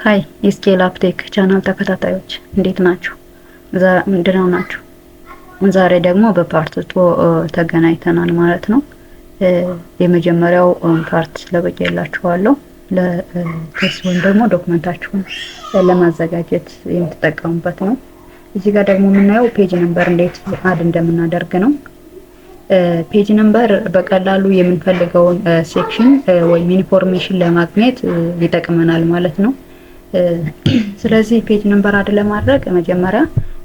Hi የ Scale Up Tech channel ተከታታዮች፣ እንዴት ናችሁ? ደህና ናችሁ? ዛሬ ደግሞ በ part 2 ተገናኝተናል ማለት ነው። የመጀመሪያው part ለቅቄላችኋለሁ። ለ test ወይም ደግሞ document ኣችሁን ለማዘጋጀት የምትጠቀሙበት ነው። እዚህ ጋር ደግሞ የምናየው page number እንዴት add እንደምናደርግ ነው። Page number በቀላሉ የምንፈልገውን section ወይም information ለማግኘት ይጠቅመናል ማለት ነው። ስለዚህ page number add ለማድረግ መጀመሪያ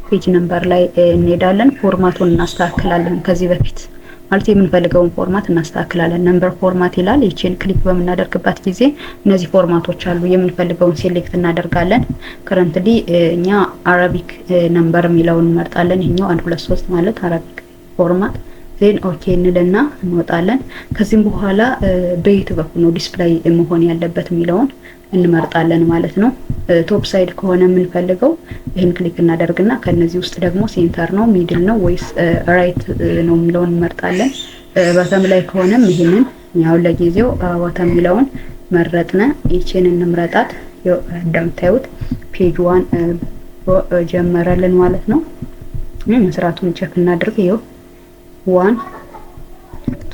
page number ላይ እንሄዳለን። Format ኡን እናስተካክላለን። ከዚህ በፊት ማለት የምንፈልገውን format እናስተካክላለን። Number format ይላል። ይቺን click በምናደርግበት ጊዜ እነዚህ format ኦች አሉ። የምንፈልገውን select እናደርጋለን። Currently እኛ Arabic number የሚለውን እንመርጣለን። ይሄኛው 1 2 3 ማለት Arabic format፣ then okay እንልና እንወጣለን። ከዚህም በኋላ በየት በኩል ነው display መሆን ያለበት የሚለውን እንመርጣለን ማለት ነው። Top side ከሆነ የምንፈልገው ይህን click እናደርግና ከነዚህ ውስጥ ደግሞ center ነው፣ middle ነው ወይስ right ነው የሚለውን እንመርጣለን። Bottom ላይ ከሆነም ይህንን፣ ያው ለጊዜው bottom የሚለውን መረጥነ። ይችን እንምረጣት። እንደምታዩት page 1 ጀመረልን ማለት ነው። መስራቱን check እናድርግ። ይኸው 1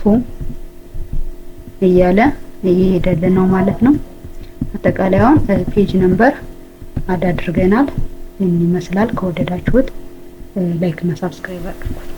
2 እያለ እየሄደልን ነው ማለት ነው። አጠቃላይ አሁን page number add አድርገናል። ይህን ይመስላል። ከወደዳችሁት like እና subscribe አድርጉት።